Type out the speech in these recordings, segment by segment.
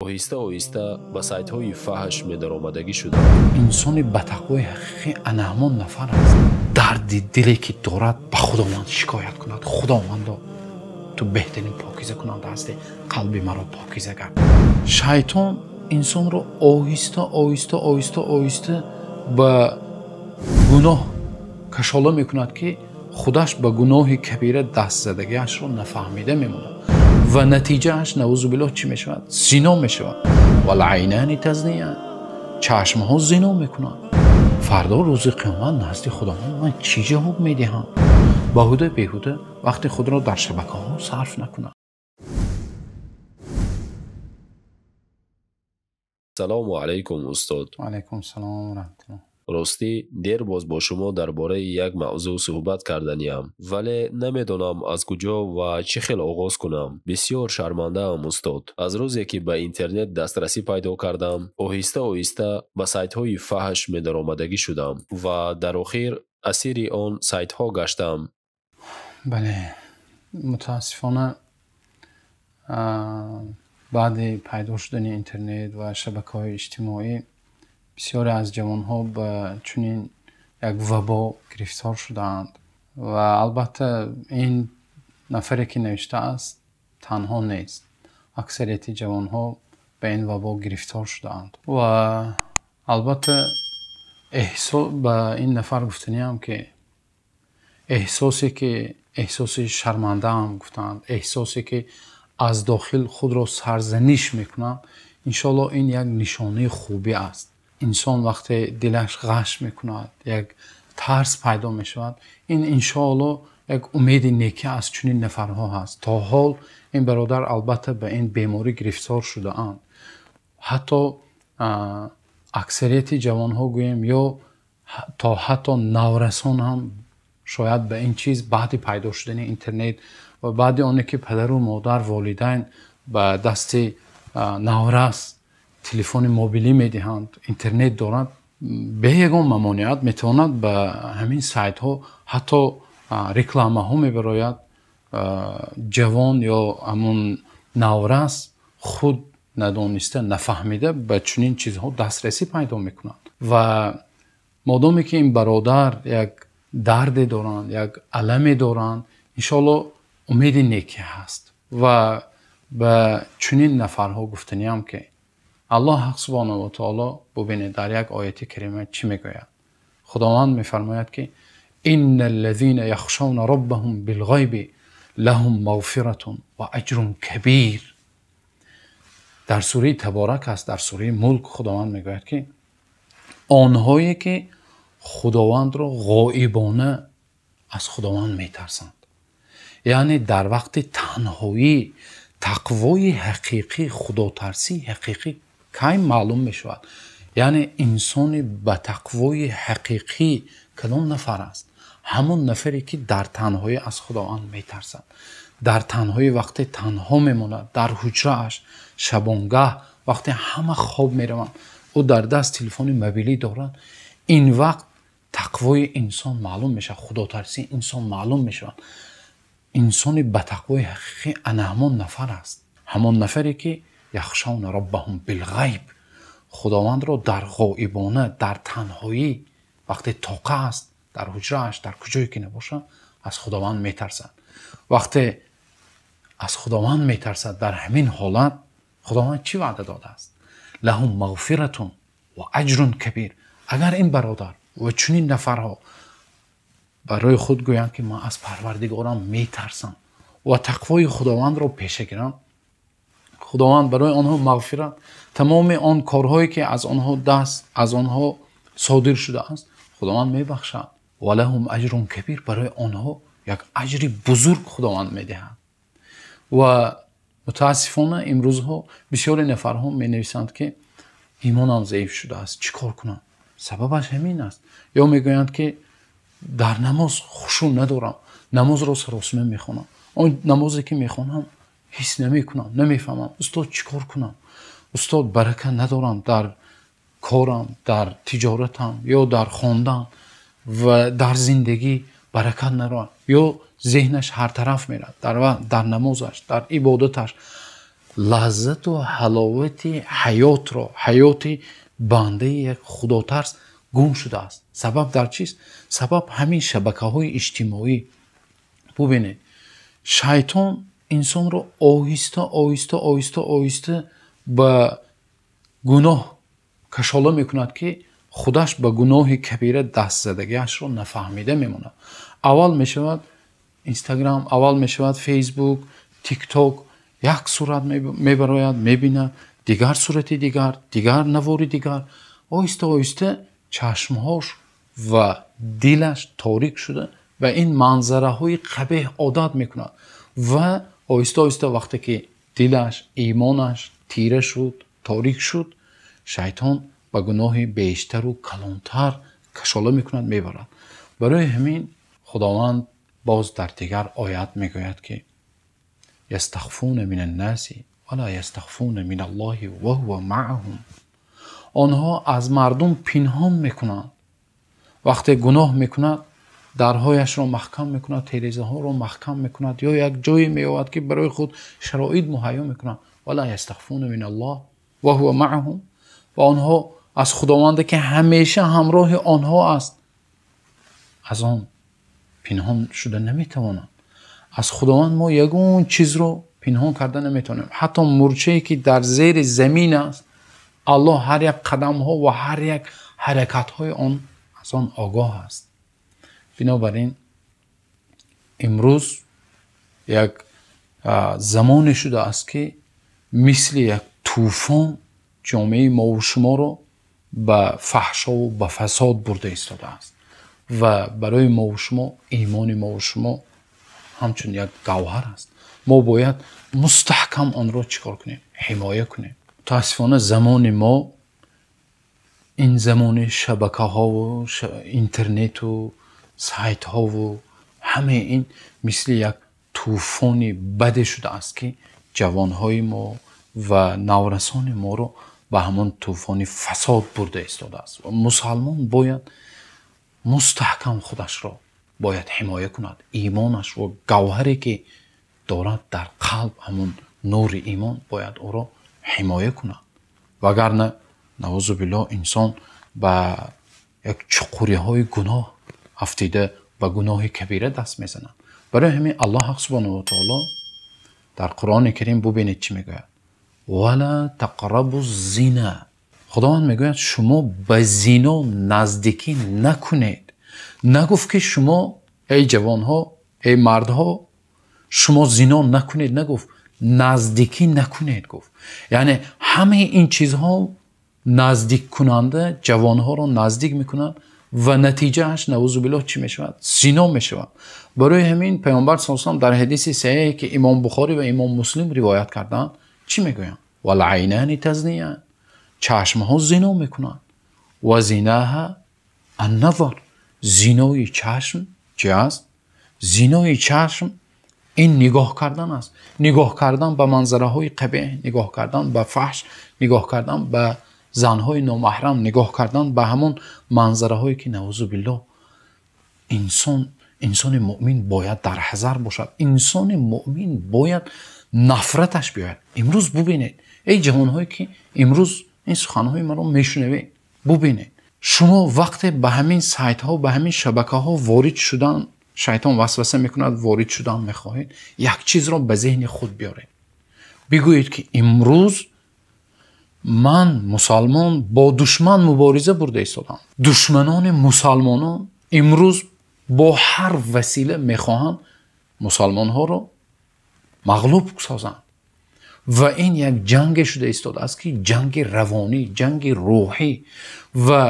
Оҳиста-оҳиста ба сайтҳои фаҳш медаромадагӣ шудам. Инсони ба тақвои ҳақиқӣ ана ҳамон нафар аст, дарди диле ки дорад, ба Худованд шикоят кунад: «Худовандо, ту беҳтарин покизакунанда ҳастӣ, қалби маро покиза кард». Шайтон инсонро оҳиста оҳиста оҳиста оҳиста ба гуноҳ кашола мекунад, ки худаш ба гуноҳи кабира даст задагиашро нафаҳмида мемонад ва натиҷааш, наъузу биллоҳ, чӣ мешавад? Зино мешавад. والعینان تزنیان, чашмҳо зино мекунанд. Фардо рӯзи қиёмат назди Худованд ман чӣ ҷавоб медиҳам? Баҳуда беҳуда вақти худро дар шабакаҳо сарф накунад. Салому алайкум, устод. Алайкум салом ва раҳматуллоҳ. Ростӣ, дер боз бо шумо дар бораи як мавзӯъ суҳбат карданиям, вале намедонам, аз куҷо ва чӣ хел оғоз кунам. Бисёр шармандаам, устод. Аз рӯзе ки ба интернет дастрасӣ пайдо кардам, оҳиста оҳиста ба сайтҳои фаҳш медаромадагӣ шудам ва дар охир асири он сайтҳо гаштам. Бале, мутаассифона, баъди пайдо шудани интернет ва шабакаҳои иҷтимоӣ бисёре аз ҷавонҳо ба чунин як вабо гирифтор шудаанд. Ва албатта, ин нафаре ки навиштааст, танҳо нест. Аксарияти ҷавонҳо ба ин вабо гирифтор шудаанд. Ва албатта, ба ин нафар гуфтаниам, ки эҳсосе ки эҳсоси шармандаам гуфтаанд, эҳсосе ки аз дохил худро сарзаниш мекунанд, иншоаллоҳ, ин як нишонаи хубӣ аст. Инсон вақте дилаш ғаш мекунад, як тарс пайдо мешавад, ин иншоаллоҳ як умеди некӣ аз чунин нафарҳо ҳаст. То ҳол ин бародар албатта ба ин беморӣ гирифтор шудаанд. Ҳатто аксарияти ҷавонҳо гӯем ё то ҳатто наврасон ҳам шояд ба ин чиз баъди пайдо шудани интернет ва баъди оне ки падару модар, волидайн ба дасти наврас телефони мобилӣ медиҳанд, интернет дорад, бе ягон мамониат метавонад ба ҳамин сайтҳо, ҳатто рекламаҳо мебарояд, ҷавон ё ҳамун наврас худ надониста, нафаҳмида ба чунин чизҳо дастрасӣ пайдо мекунад. Ва модоме ки ин бародар як дарде доранд, як аламе доранд, иншоаллоҳ, умеди некӣ ҳаст. Ва ба чунин нафарҳо гуфтаниам, ки Аллоҳ ҳақ субҳонаҳу ва таоло, бубинед, дар як ояти карима чӣ мегӯяд? Худованд мефармояд, ки إن الذين يخشون ربهم بالغيب لهم مغفرة وأجر كبير. Дар сураи Таборак аст, дар сураи Мулк Худованд мегӯяд, ки онҳое ки Худовандро ғоибона аз Худованд метарсанд, яъне дар вақти танҳоӣ. Тақвои ҳақиқӣ, худотарсии ҳақиқӣ кай маълум мешавад? Яъне инсони ба тақвои ҳақиқӣ кадом нафар аст? Ҳамон нафаре ки дар танҳоӣ аз Худованд метарсад. Дар танҳоӣ, вақте танҳо мемонад дар ҳуҷрааш, шабонгаҳ, вақте ҳама хоб мераванд, ӯ дар даст телефони мобилӣ дорад, ин вақт тақвои инсон маълум мешавад, худотарсии инсон маълум мешавад. Инсони ба тақвои ҳақиқӣ ана ҳамон нафар аст, ҳамон нафаре ки يخشون ربهم بالغیب, худовандро дар ғоибона, дар танҳоӣ, вақте тоқа аст дар ҳуҷрааш, дар куҷое ки набошад, аз Худованд метарсад. Вақте аз Худованд метарсад, дар ҳамин ҳолат Худованд чӣ ваъда додааст? لهم مغفرة وأجر كبير. Агар ин бародар ва чунин нафарҳо барои худ гӯянд, ки ман аз Парвардигорам метарсам, ва тақвои Худовандро пеша гиранд, Худованд барои онҳо мағфират, тамоми он корҳое ки аз онҳо даст аз онҳо содир шудааст, Худованд мебахшад. ولهم أجر كبير, барои онҳо як аҷри бузург Худованд медиҳад. Ва мутаассифона, имрӯзҳо бисёре нафарҳо менависанд, ки имонам заиф шудааст, чӣ кор кунам? Сабабаш ҳамин аст. Ё мегӯянд, ки дар намоз хушӯъ надорам, намозро саросима мехонам, он намозе ки мехонам, ҳис намекунам, намефаҳмам, устод, чӣ кор кунам? Устод, барака надорам дар корам, дар тиҷоратам ё дар хондан ва дар зиндагӣ баракат надорам. Ё зеҳнаш ҳар тараф мерад, дар намозаш, дар ибодаташ. лаззату ҳаловати ҳаётро, ҳаёти бандаи як худотарс гум шудааст. Сабаб дар чист? Сабаб ҳамин шабакаҳои иҷтимоӣ. Бубинед, шайтон инсонро оҳиста оҳиста оҳиста оҳиста ба гуноҳ кашола мекунад, ки худаш ба гуноҳи кабира даст задагиашро нафаҳмида мемонад. Аввал мешавад Инстаграм, аввал мешавад Фейсбук, ТикТок, як сурат мебарояд, мебинад, дигар сурати дигар, дигар навори дигар. Оҳиста оҳиста чашмҳош ва дилаш торик шуда ба ин манзараҳои қабеҳ одат мекунад ва оҳиста оҳиста вақте ки дилаш, имонаш тира шуд, торик шуд, шайтон ба гуноҳи бештару калонтар кашола мекунад, мебарад. Барои ҳамин Худованд боз дар дигар оят мегӯяд, ки ястахфуна минан-наси ва ла ястахфуна миналлоҳи ва ҳува маъаҳум. Онҳо аз мардум пинҳон мекунанд. Вақте гуноҳ мекунад, дарҳояшро маҳкам мекунад, терезаҳоро маҳкам мекунад ё як ҷое меояд, ки барои худ шароит муҳайё мекунад. Ва ла ястахфуна миналлоҳ ва ҳува маъаҳум. Ва онҳо аз Худованде ки ҳамеша ҳамроҳи онҳо аст, аз он пинҳон шуда наметавонанд. Аз Худованд мо ягон чизро пинҳон карда наметавонем. Ҳатто мурчае ки дар зери замин аст, Аллоҳ ҳар як қадамҳо ва ҳар як ҳаракатҳои он аз он огоҳ аст. Бинобар ин имрӯз як замоне шудааст, ки мисли як тӯфон ҷомеаи мову шуморо ба фаҳшову ба фасод бурда истодааст ва барои мову шумо имони мову шумо ҳамчун як гавҳар аст. Мо бояд мустаҳкам онро чӣ кор кунем? Ҳимоя кунем. Мутаассифона замони мо ин замони шабакаҳову интернету сайтҳову ҳамаи ин мисли як тӯфони баде шудааст, ки ҷавонҳои мо ва наврасони моро ба ҳамон тӯфони фасод бурда истодааст. Ва мусалмон бояд мустаҳкам худашро бояд ҳимоя кунад. Имонаш ва гавҳаре ки дорад дар қалб, ҳамон нури имон бояд ӯро ҳимоя кунад. Вагарна наъузу биллоҳ инсон ба як чуқуриҳои гуноҳ афтида ба гуноҳи кабира даст мезанад. Барои ҳамин Аллоҳ субҳонаҳу ва таоло дар Қуръони Карим бубинед чӣ мегӯяд: ва ла тақрабу зина. Худованд мегӯяд шумо ба зино наздикӣ накунед. Нагуфт ки шумо эй ҷавонҳо, эй мардҳо, шумо зино накунед, нагуфт, наздикӣ накунед гуфт. Яъне ҳамаи ин чизҳо наздиккунанда ҷавонҳоро наздик мекунад ва натиҷааш наъузу биллоҳ чӣ мешавад? Зино мешавад. Барои ҳамин Паёмбар саллаллоҳу алайҳи васаллам дар ҳадиси саҳеҳе ки Имом Бухорӣ ва Имом Муслим ривоят кардаанд чӣ мегӯянд? Вал-айнани тазниян. Чашмҳо зино мекунанд. Ва зинаҳа ан-назар. Зинои чашм чӣ аст? Зинои чашм ин нигоҳ кардан аст. Нигоҳ кардан ба манзараҳои қабеҳ, нигоҳ кардан ба фаҳш, нигоҳ кардан ба занҳои номаҳрам, нигоҳ кардан ба ҳамон манзараҳое ки наъузу биллоҳ инсони муъмин бояд дар ҳазар бошад. Инсони муъмин бояд нафраташ биёяд. Имрӯз бубинед, эй ҷавонҳое ки имрӯз ин суханҳои маро мешунавед, бубинед, шумо вақте ба ҳамин сайтҳо, ба ҳамин шабакаҳо ворид шудан, шайтон васваса мекунад, ворид шудан мехоҳед, як чизро ба зеҳни худ биёред. Бигӯед ки имрӯз ман мусалмон бо душман мубориза бурда истодам. Душманони мусалмонон имрӯз бо ҳар васила мехоҳанд мусалмонҳоро мағлуб созанд. Ва ин як ҷанге шуда истодааст, ки ҷанги равонӣ, ҷанги рӯҳӣ ва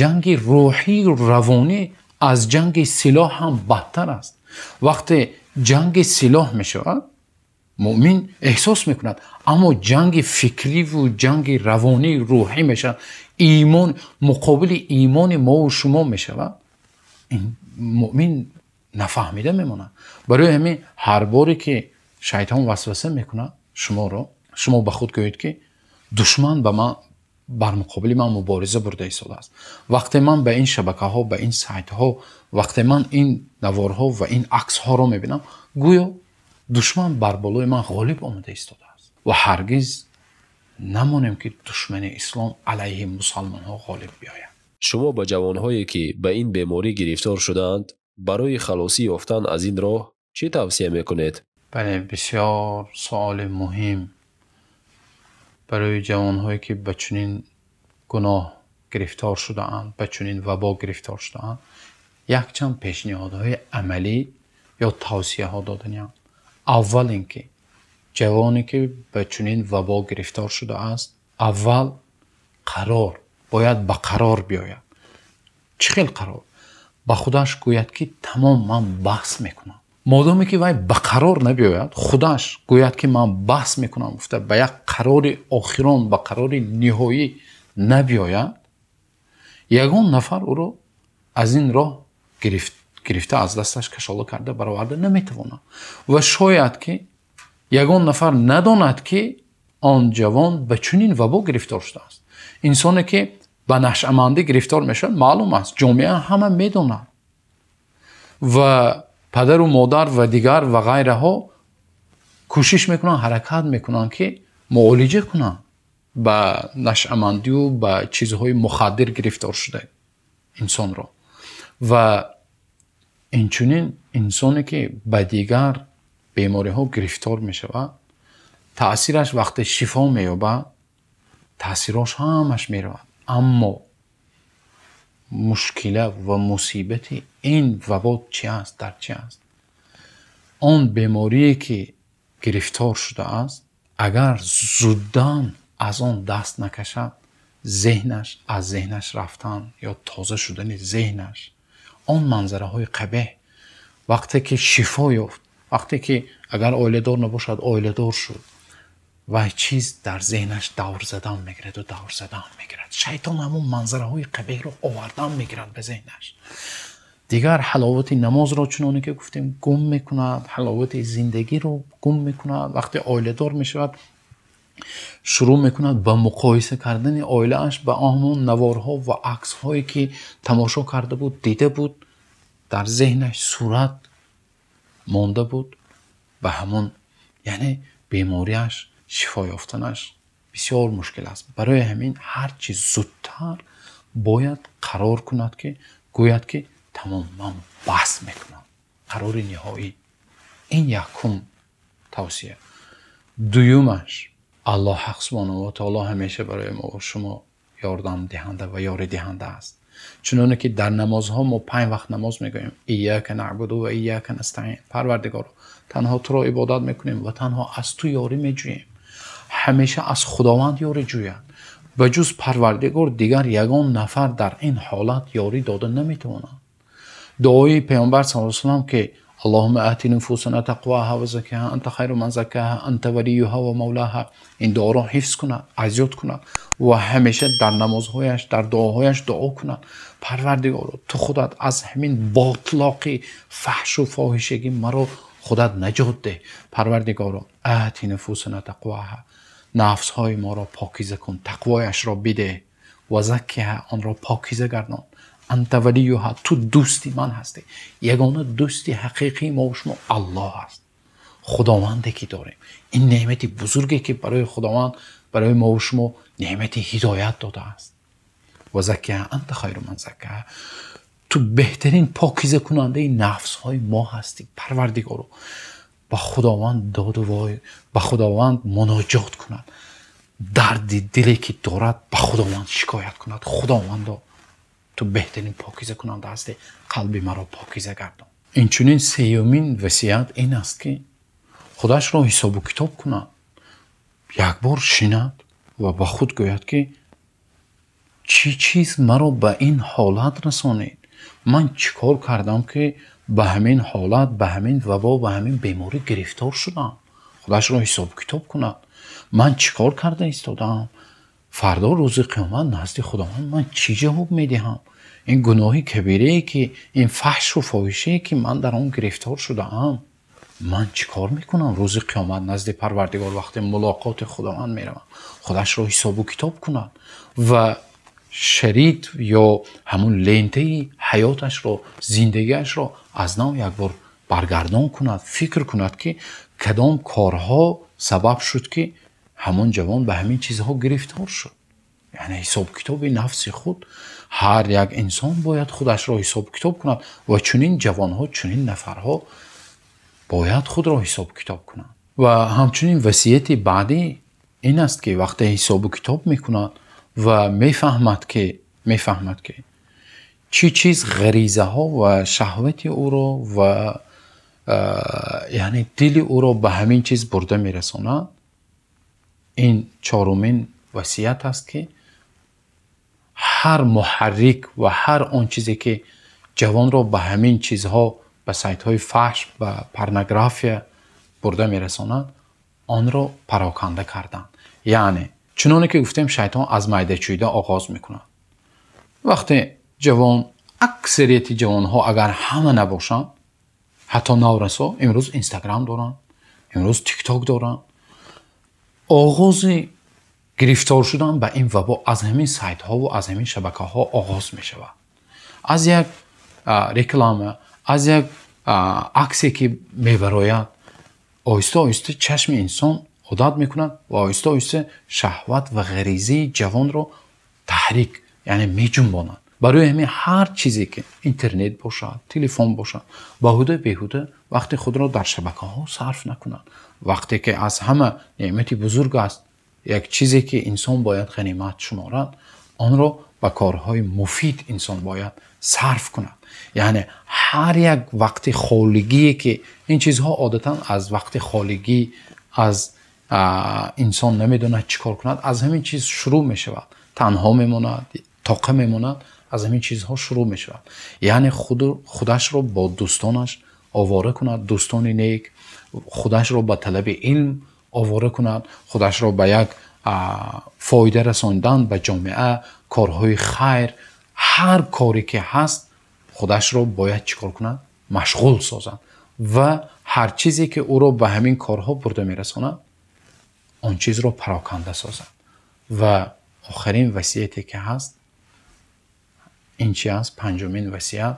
ҷанги рӯҳию равонӣ аз ҷанги силоҳ ҳам бадтар аст. Вақте ҷанги силоҳ мешавад, муъмин эҳсос мекунад, аммо ҷанги фикриву ҷанги равонӣ рӯҳӣ мешавад, имон муқобили имони мову шумо мешавад, ин муъмин нафаҳмида мемонад. Барои ҳамин ҳар боре ки шайтон васваса мекунад шуморо, шумо ба худ гӯед ки душман ба ман бар муқобили ман мубориза бурда истодааст. Вақте ман ба ин шабакаҳо, ба ин сайтҳо, вақте ман ин наворҳо ва ин аксҳоро мебинам, гӯё душман бар болои ман ғолиб омада истодааст. Ва ҳаргиз намонем, ки душмани ислом алайҳи мусалмонҳо ғолиб биёяд. Шумо ба ҷавонҳое, ки ба ин беморӣ гирифтор шудаанд, барои халосӣ ёфтан аз ин роҳ чӣ тавсия мекунед? Бале, бисёр суоли муҳим. Барои ҷавонҳое, ки ба чунин гуноҳ гирифтор шудаанд, ба чунин вабо гирифтор шудаанд, якчанд пешниҳодҳои амалӣ ё тавсияҳо доданиям. Аввал ин ки ҷавоне, ки ба чунин вабо гирифтор шудааст, аввал қарор бояд ба қарор биёяд. Чӣ хел қарор? Ба худаш гӯяд, ки тамом, ман баҳс мекунам. Модоме ки вай ба қарор набиёяд, худаш гӯяд, ки ман баҳс мекунам, гуфта ба як қарори охирон, ба қарори ниҳоӣ набиёяд, ягон нафар ӯро аз ин роҳ гирифта, аз дасташ кашола карда бароварда наметавонад. Ва шояд ки ягон нафар надонад, ки он ҷавон ба чунин вабо гирифтор шудааст. Инсоне ки ба нашъамандӣ гирифтор мешавад, маълум аст, ҷомеа ҳама медонад ва падару модар ва дигар ва ғайраҳо кӯшиш мекунанд, ҳаракат мекунанд, ки муолиҷа кунанд ба нашъамандию ба чизҳои мухаддир гирифтор шуда инсонро. Ва инчунин инсоне ки ба дигар бемориҳо гирифтор мешавад, таъсираш вақте шифо меёбад, таъсирош ҳамаш меравад. Аммо мушкила ва мусибати ин вабо чи аст, дар чи аст? Он беморие ки гирифтор шудааст, агар зуддан аз он даст накашад, зеҳнаш аз зеҳнаш рафтан ё тоза шудани зеҳнаш, он манзараҳои қабеҳ вақте ки шифо ёфт, вақте ки агар оиладор набошад, оиладор шуд, вай чиз дар зеҳнаш давр задан мегирад ва давр задан мегирад. Шайтон ҳамон манзараҳои қабеҳро овардан мегирад ба зеҳнаш. Дигар ҳаловати намозро, чуноне ки гуфтем, гум мекунад, ҳаловати зиндагиро гум мекунад. Вақте оиладор мешавад, шурӯъ мекунад ба муқоиса кардани оилааш ба ҳамон наворҳо ва аксҳое ки тамошо карда буд, дида буд, дар зеҳнаш сурат монда буд ба ҳамон, яъне бемориаш шифо ёфтанаш бисёр мушкил аст. Барои ҳамин ҳарчи зудтар бояд қарор кунад, ки гӯяд, ки тамом, ман баҳс мекунам. Қарори ниҳоӣ. Ин якум тавсия. Дуюмаш, Аллоҳ ҳақ субҳонаҳу ва таоло ҳамеша барои мо ва шумо ёрдамдиҳанда ва ёридиҳанда аст. Чуноне ки дар намозҳо мо 5 вақт намоз мегӯем: ияка наъбуду ва ияка настаин. Парвардигоро, танҳо туро ибодат мекунем ва танҳо аз ту ёрӣ меҷӯем. Ҳамеша аз Худованд ёрӣ ҷӯяд. Ба ҷуз Парвардигор дигар ягон нафар дар ин ҳолат ёрӣ дода наметавонад. Дуои Паёмбар саллаллоҳу алайҳи васаллам, ки Аллоҳумма ати нуфусана тақвоҳа ва заккиҳа анта хайру ман заккоҳа анта валиюҳа ва мавлоҳа. Ин дуоро ҳифз кунад, аз ёд кунад ва ҳамеша дар намозҳояш, дар дуоҳояш дуо кунад: Парвардигоро, ту худат аз ҳамин ботлоқи фаҳшу фоҳишагӣ маро худат наҷот деҳ. Парвардигоро, ати нуфусана тақвоҳа, нафсҳои моро покиза кун, тақвояшро бидеҳ, ва заккиҳа, онро покиза гардон, анта валиюҳа, ту дӯсти ман ҳастӣ. Ягона дӯсти ҳақиқии мо ва шумо Аллоҳ аст, Худованде ки дорем. Ин неъмати бузурге ки барои Худованд барои мо ва шумо неъмати ҳидоят додааст. Ва заккиҳа анта хайру ман заккаҳа, ту беҳтарин покизакунандаи нафсҳои мо ҳастӣ. Парвардигоро, ба Худованд доду вой, ба Худованд муноҷот кунад, дарди диле ки дорад ба Худованд шикоят кунад: Худовандо, ту беҳтарин покизакунанда ҳастӣ, қалби маро покиза гардон. Инчунин сеюмин васият ин аст, ки худашро ҳисобу китоб кунад, як бор шинад ва ба худ гӯяд, ки чӣ чиз маро ба ин ҳолат расонид, ман чӣ кор кардам, ки ба ҳамин ҳолат, ба ҳамин вабо, ба ҳамин беморӣ гирифтор шудам. Худашро ҳисобу китоб кунад: ман чӣ кор карда истодаам, фардо рӯзи қиёмат назди Худованд ман чӣ ҷавоб медиҳам, ин гуноҳи кабирае ки, ин фаҳшу фоҳишае ки ман дар он гирифтор шудаам, ман чӣ кор мекунам рӯзи қиёмат назди Парвардигор, вақте мулоқоти Худованд меравам. Худашро ҳисобу китоб кунад ва шарит ё ҳамун лентаи ҳаёташро, зиндагиашро аз нав як бор баргардон кунад, фикр кунад, ки кадом корҳо сабаб шуд, ки ҳамон ҷавон ба ҳамин чизҳо гирифтор шуд. Яъне ҳисоб китоби нафси худ, ҳар як инсон бояд худашро ҳисоб китоб кунад ва чунин ҷавонҳо, чунин нафарҳо бояд худро ҳисоб китоб кунанд. Ва ҳамчунин васияти баъдӣ ин аст, ки вақте ҳисобу китоб мекунад ва мефаҳмад ки чӣ чиз ғаризаҳо ва шаҳвати ӯро ва яъне дили ӯро ба ҳамин чиз бурда мерасонад, ин чорумин васият аст, ки ҳар муҳаррик ва ҳар он чизе ки ҷавонро ба ҳамин чизҳо, ба сайтҳои фаҳш, ба порнография бурда мерасонад, онро пароканда кардан. Яъне чуноне ки гуфтем, шайтон аз майдачӯйда оғоз мекунад. Вақте ҷавон, аксарияти ҷавонҳо агар ҳама набошанд, ҳатто наврасо имрӯз Инстаграм доранд, имрӯз ТикТок доранд, оғози гирифтор шудан ба ин вабо аз ҳамин сайтҳо ва аз ҳамин шабакаҳо оғоз мешавад. Аз як реклама, аз як аксе ки мебарояд, оҳиста оҳиста чашми инсон одат мекунад ва оҳиста оҳиста шаҳват ва ғаризаи ҷавонро таҳрик, яъне меҷунбонад. Барои ҳамин ҳар чизе ки интернет бошад, телефон бошад, баҳуда беҳуда вақти худро дар шабакаҳо сарф накунад. Вақте ки аз ҳама неъмати бузург аст, як чизе ки инсон бояд ғанимат шуморад, онро ба корҳои муфид инсон бояд сарф кунад. Яъне ҳар як вақти холигие ки ин чизҳо одатан аз вақти холигӣ, аз инсон намедонад чӣ кор кунад, аз ҳамин чиз шурӯъ мешавад. Танҳо мемонад, тоқа мемонад, аз ҳамин чизҳо шурӯъ мешавад. Яъне худашро бо дӯстонаш овора кунад, дӯстони нек, худашро ба талаби илм овора кунад, худашро ба як фоида расондан ба ҷомеа, корҳои хайр, ҳар коре ки ҳаст худашро бояд чӣ кор кунад? Машғул созад ва ҳар чизе ки ӯро ба ҳамин корҳо бурда мерасонад, он чизро пароканда созад. Ва охирин васияте ки ҳаст ин чи аст? Панҷумин васият,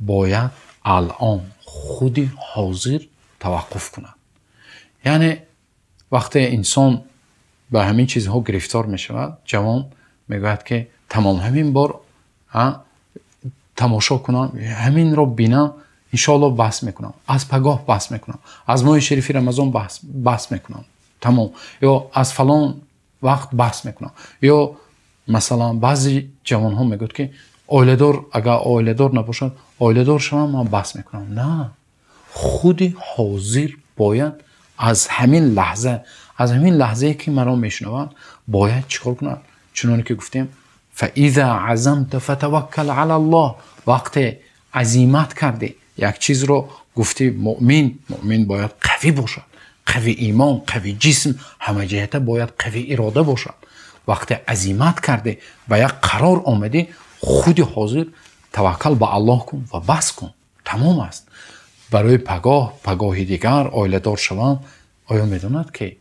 бояд алон худи ҳозир таваққуф кунад. Яъне вақте инсон ба ҳамин чизҳо гирифтор мешавад, ҷавон мегӯяд ки тамом, ҳамин бор тамошо кунам, ҳаминро бинам, иншоаллоҳ баҳс мекунам, аз пагоҳ баҳс мекунам, аз моҳи шарифи Рамазон баҳс мекунам, тамом, ё аз фалон вақт баҳс мекунам. Ё масалан баъзе ҷавонҳо мегӯяд ки оиладор, агар оиладор набошад, оиладор шавам, ман баҳс мекунам. На, худи ҳозир бояд аз ҳамин лаҳза, аз ҳамин лаҳзае ки маро мешунаванд, бояд чӣ кор кунад? Чуноне ки гуфтем, فَإِذَا عَزَمْتَ فَتَوَكَّلْ عَلَى اللَّهِ. вақте азимат кардӣ, як чизро гуфтӣ, муъмин бояд қавӣ бошад, қавӣ имон, қавӣ ҷисм, ҳама ҷиҳата бояд қавӣ ирода бошад. вақте азимат кардӣ, ба як қарор омадӣ, худи ҳозир таваккал ба Аллоҳ кун ва бас кун, тамом аст. Барои пагоҳ, пагоҳи дигар оиладор шавам, оё медонад ки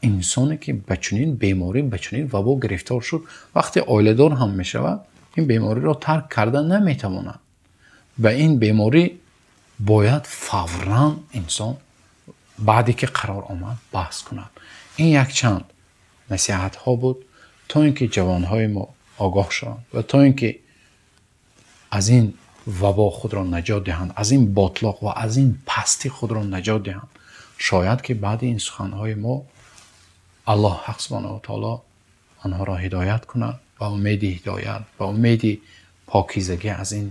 инсоне ки ба чунин беморӣ, ба чунин вабо гирифтор шуд, вақте оиладор ҳам мешавад, ин бемориро тарк карда наметавонад. Ба ин беморӣ бояд фавран инсон баъде ки қарор омад баҳс кунад. Ин якчанд насиҳатҳо буд то ин ки ҷавонҳои мо огоҳ шаванд ва то ин ки аз ин вабо худро наҷот диҳанд, аз ин ботлоқ ва аз ин пастӣ худро наҷот диҳанд. Шояд ки баъди ин суханҳои мо Аллоҳ ҳақ субҳонаҳу ва таоло онҳоро ҳидоят кунад ба умеди ҳидоят, ба умеди покизагӣ аз ин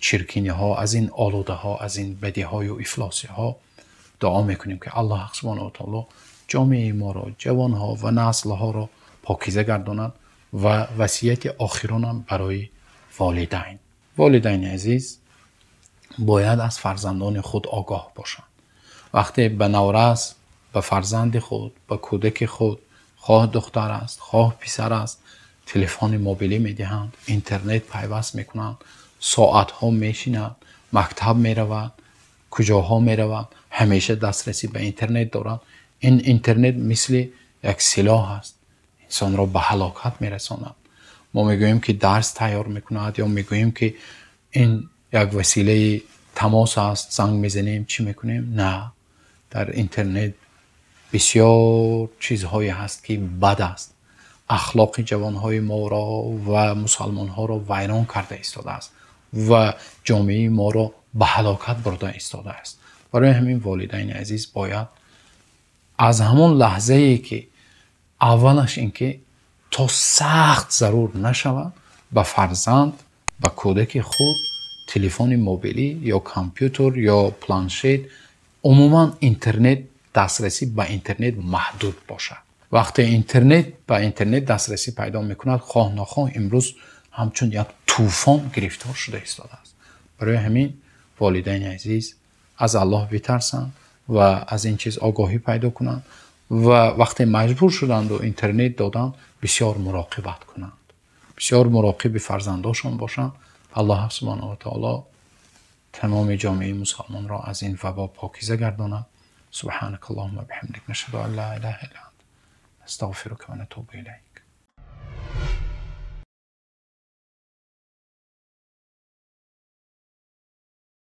чиркиниҳо, аз ин олудаҳо, аз ин бадиҳою ифлосиҳо дуо мекунем ки Аллоҳ ҳақ субҳонаҳу ва таоло ҷомеаи моро, ҷавонҳо ва наслҳоро покиза гардонад. Ва васияти охиронам барои волидайн. Волидайни азиз бояд аз фарзандони худ огоҳ бошанд. Вақте ба наврас, ба фарзанди худ, ба кӯдаки худ, хоҳ духтар аст, хоҳ писар аст, телефони мобилӣ медиҳанд, интернет пайваст мекунанд, соатҳо мешинад, мактаб меравад, куҷоҳо меравад, ҳамеша дастрасӣ ба интернет дорад. Ин интернет мисли як силоҳ аст, инсонро ба ҳалокат мерасонад. Мо мегӯем ки дарс тайёр мекунад, ё мегӯем ки ин як василаи тамос аст, занг мезанем, чӣ мекунем? На, дар интернет Бисёр чизҳое ҳаст, ки бад аст, ахлоқи ҷавонҳои моро ва мусулмонҳоро вайрон карда истодааст ва ҷомеаи моро ба ҳалокат бурда истодааст. Барои ҳамин волидайни азиз бояд аз ҳамон лаҳзае ки аввалаш инки то сахт зарур нашавад, ба фарзанд, ба кӯдаки худ телефони мобайлӣ ё компютер ё планшет, умуман интернет, дастрасӣ ба интернет маҳдуд бошад. Вақте интернет ба интернет дастрасӣ пайдо мекунад, хоҳ нохоҳ имрӯз ҳамчун як тӯфон гирифтор шуда истодааст. Барои ҳамин волидайни азиз аз Аллоҳ битарсанд ва аз ин чиз огоҳӣ пайдо кунанд ва вақте маҷбур шуданд ва интернет доданд, бисёр муроқибат кунанд, бисёр муроқиби фарзандонашон бошанд. Аллоҳ субҳонаҳу ва таъоло тамоми ҷомеаи мусулмонро аз ин вабо покиза гардонад. Субҳонакаллоҳумма ва биҳамдика, нашҳаду ан ло илоҳа илло анта, астағфирука ва атубу илайк.